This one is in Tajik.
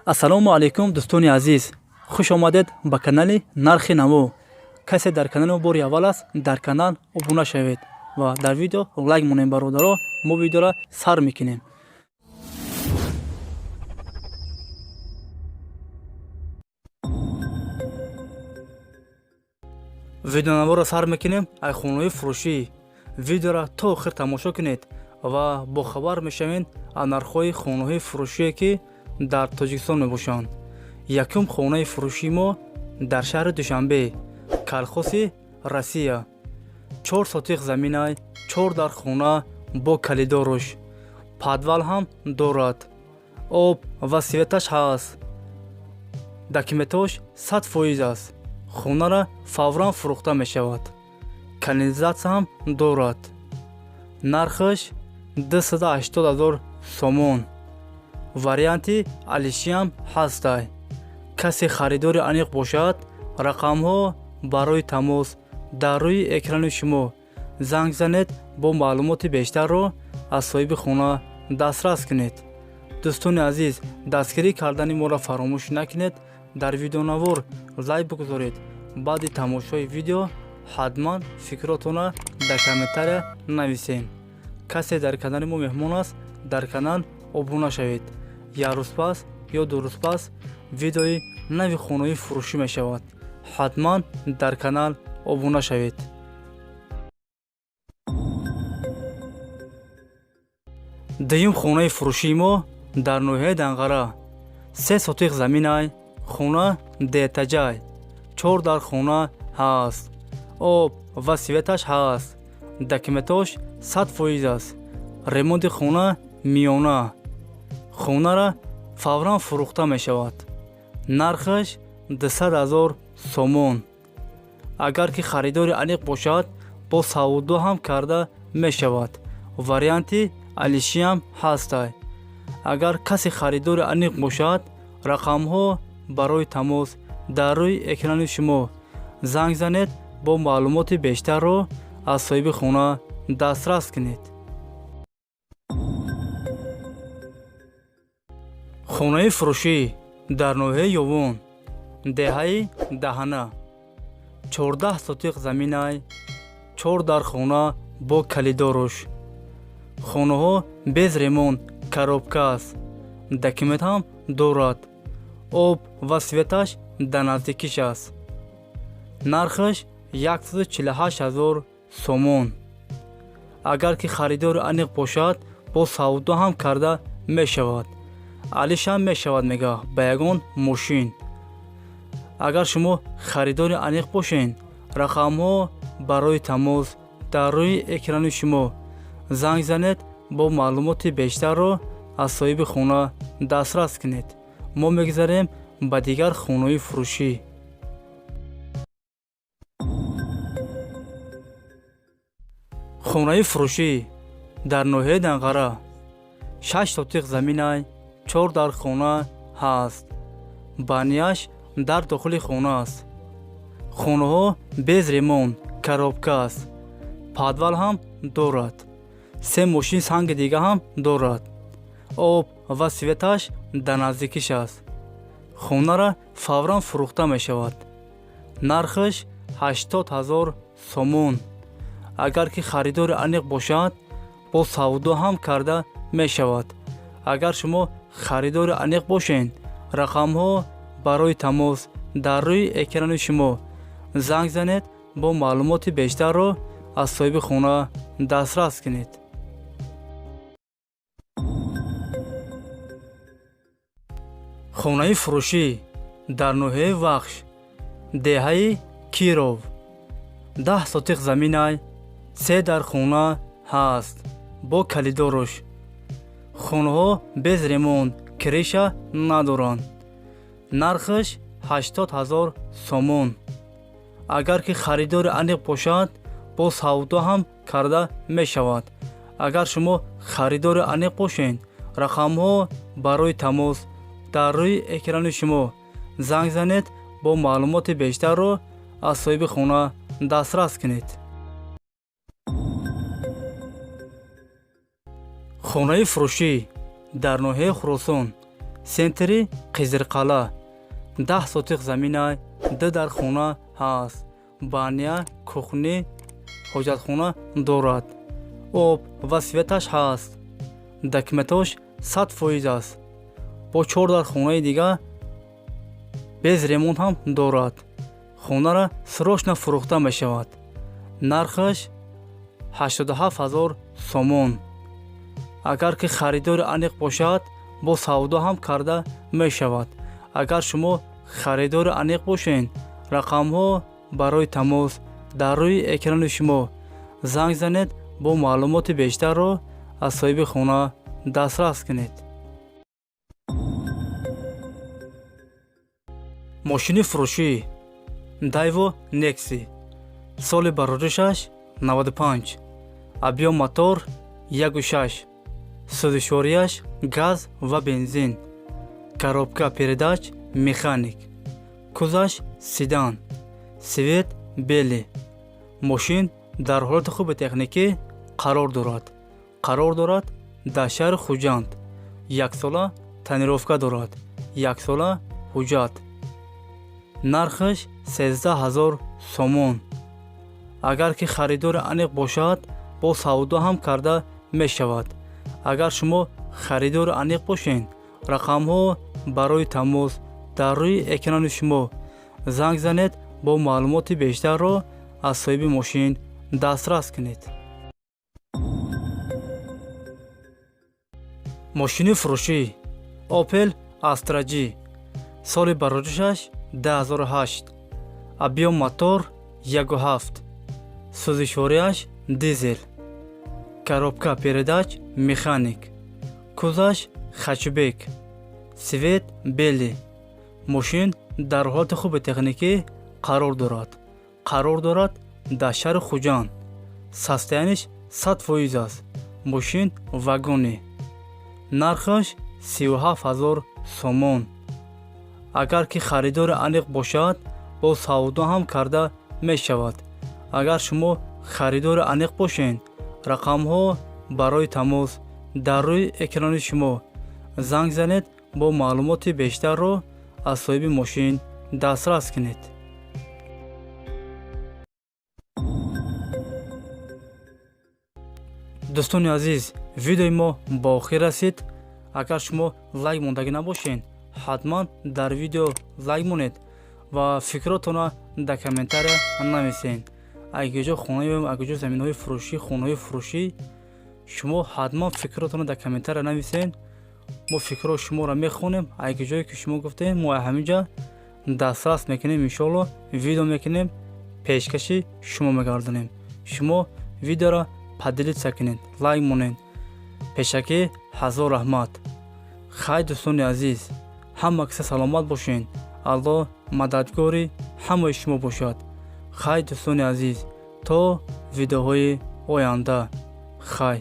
Ассалому алайкум, дӯстони азиз, хуш омадед ба канали Нархи Наво. Касе дар канали мо бори аввал аст, дар канал обуна шавед ва дар видео лайк монем. Бародаро, мо видеоро сар мекунем. Видеонаворо сар мекунем ай хонаҳои фурӯшӣ. Видеоро то охир тамошо кунед ва бохабар мешавед аз нархҳои хонаҳои фурӯшие, ки дар Тоҷикистон мебошанд. Якум хонаи фурӯшии мо дар шаҳри Душанбе, Колхози Россия, 4 сотих заминай, чор дар хона бо калидоруш, подвал ҳам дорад, об ва светаш ҳаст, документош 100% аст. Хонара фавран фурӯхта мешавад. Канализатсия ҳам дорад. Нархаш 280 000 сомон. Варианти алишиам ҳастай. Касе харидори аниқ бошад, рақамҳо барои тамос дар рӯи экрани шумо, занг занед, бо маълумоти бештарро аз соҳиби хона дастрас кунед. Дӯстони азиз, дастгирӣ кардани моро фаромӯш накунед. Дар видеонавор лайк бигузоред. Баъди тамошои видео ҳатман фикротонро дар комментария нависед. Касе дар канали мо меҳмон аст, дар канал обуна шавед. Як рӯз пас ё 2 рӯз пас видеои нави хонаҳои фурӯшӣ мешавад. Ҳатман дар канал обуна шавед. Дуюм хонаи фурӯшии мо дар ноҳияи Данғара, 3 сотих заминай, хона деэтажай, чор дар хона ҳаст, об ва светаш ҳаст, документош 100% аст, ремонти хона миёна. Хонара фавран фурӯхта мешавад. Нархаш 200 000 сомон. Агар ки харидори аниқ бошад, бо савдо ҳам карда мешавад. Варианти алишиам ҳастай. Агар касе харидори аниқ бошад, рақамҳо барои тамос дар рӯи экрани шумо, занг занед, бо маълумоти бештарро аз соҳиби хона дастрас кунед. Хонаи фурӯшӣ дар ноҳияи Ёвон, деҳаи Даҳана, 14 сотиқ заминай, чор дар хона бо калидоруш. Хонаҳо без ремонт, коробка аст, документ ҳам дорад, об ва светаш дар наздикиш аст. Нархаш 148 000 сомон. Агар ки харидори аниқ бошад, бо савдо ҳам карда мешавад. Алишам мешавад, мега, ба ягон мошин. Агар шумо харидори аниқ бошед, рақамҳо барои тамос дар рӯи экрани шумо, занг занед, бо маълумоти бештарро аз соҳиби хона дастрас кунед. Мо мегузарем ба дигар хонаҳои фурӯшӣ. Хонаи фурӯшӣ дар ноҳияи Данғара, 6 сотиқ заминай, чор дар хона ҳаст, баняш дар дохили хона аст. Хонаҳо без ремонт, коробка аст, подвал ҳам дорад, се мошин санги дига ҳам дорад, об ва светаш дар наздикиш аст. Хонара фавран фурӯхта мешавад. Нархаш 80 000 сомон. Агар ки харидори аниқ бошад, бо савдо ҳам карда мешавад. Агар шумо харидори аниқ бошед, рақамҳо барои тамос дар рӯи экрани шумо, занг занед, бо маълумоти бештарро аз соҳиби хона дастрас кунед. Хонаи фурӯшӣ дар ноҳияи Вахш, деҳаи Киров, 10 сотиқ заминай, се дар хона ҳаст бо калидоруш. Хонаҳо без ремонт, крыша надоранд. Нархаш 80 000 сомон. Агар ки харидори аниқ бошад, бо савдо ҳам карда мешавад. Агар шумо харидори аниқ бошед, рақамҳо барои тамос дар рӯи экрани шумо, занг занед, бо маълумоти бештарро аз соҳиби хона дастрас кунед. Хонаи фурӯшӣ дар ноҳияи Хуросон. Центри Қизирқалъа, 10 сотиқ заминай, ду дар хона ҳаст, баня, кухня, ҳоҷатхона дорад, об ва светаш ҳаст, документош 100% аст. Бо чор дар хонаи дига без ремонт ҳам дорад. Хонара срочно фурӯхта мешавад. Нархаш 87 000 сомон. Агар ки харидори аниқ бошад, бо савдо ҳам карда мешавад. Агар шумо харидори аниқ бошед, рақамҳо барои тамос дар рӯи экрани шумо, занг занед, бо маълумоти бештарро аз соҳиби хона дастрас кунед. Мошини фурӯшӣ Дайво Некси, соли бароришаш 95, объём мотор 1,6, сӯзишворияш газ ва бензин, коробка передач механик, кузоваш седан, цвет белый. Мошин дар ҳолати хуби техникӣ қарор дорад. Қарор дорад дар шаҳри Хуҷанд. Яксола тонировка дорад, яксола ҳуҷҷат. Нархаш 13 000 сомон. Агар ки харидори аниқ бошад, бо савдо ҳам карда мешавад. Агар шумо харидори аниқ бошед, рақамҳо барои тамос дар рӯи экрани шумо, занг занед, бо маълумоти бештарро аз соҳиби мошин дастрас кунед. Мошини фурӯшӣ Опел Астра Ҷи, соли бароришаш 2008, объём мотор 1,7, сӯзишворияш дизел, коробка передач механик, кузоваш хэтчбек, цвет белый. Мошин дар ҳолати хуби техникӣ қарор дорад. Қарор дорад дар шаҳри Хуҷанд. Состояниеш 100% аст. Мошин вагонӣ. Нархаш 37 000 сомон. Агар ки харидори аниқ бошад, бо савдо ҳам карда мешавад. Агар шумо харидори аниқ бошед, рақамҳо барои тамос дар рӯи экрани шумо, занг занед, бо маълумоти бештарро аз соҳиби мошин дастрас кунед. Дӯстони азиз, видеои мо ба охир расид. Агар шумо лайк мондагӣ набошед, ҳатман дар видео лайк монед ва фикротонро дар комментария нависед. Агар ҷо хона ёем, агар ҷо заминҳои фурӯшӣ, хонаҳои фурӯшӣ, шумо ҳатман фикротонро дар комментария нависед. Мо фикрҳои шуморо мехонем. Агар ҷое ки шумо гуфтем, мо ҳаминҷа дастрас мекунем, иншоалло видео мекунем, пешкаши шумо мегардонем. Шумо видеоро поделиться кунед, лайк монед. Пешакӣ ҳазор раҳмат. Хай, дӯстони азиз, ҳама киса саломат бошед. Аллоҳ мададгори ҳамаи шумо бошад. Хай, дӯстони азиз, то видеоҳои оянда. Хай.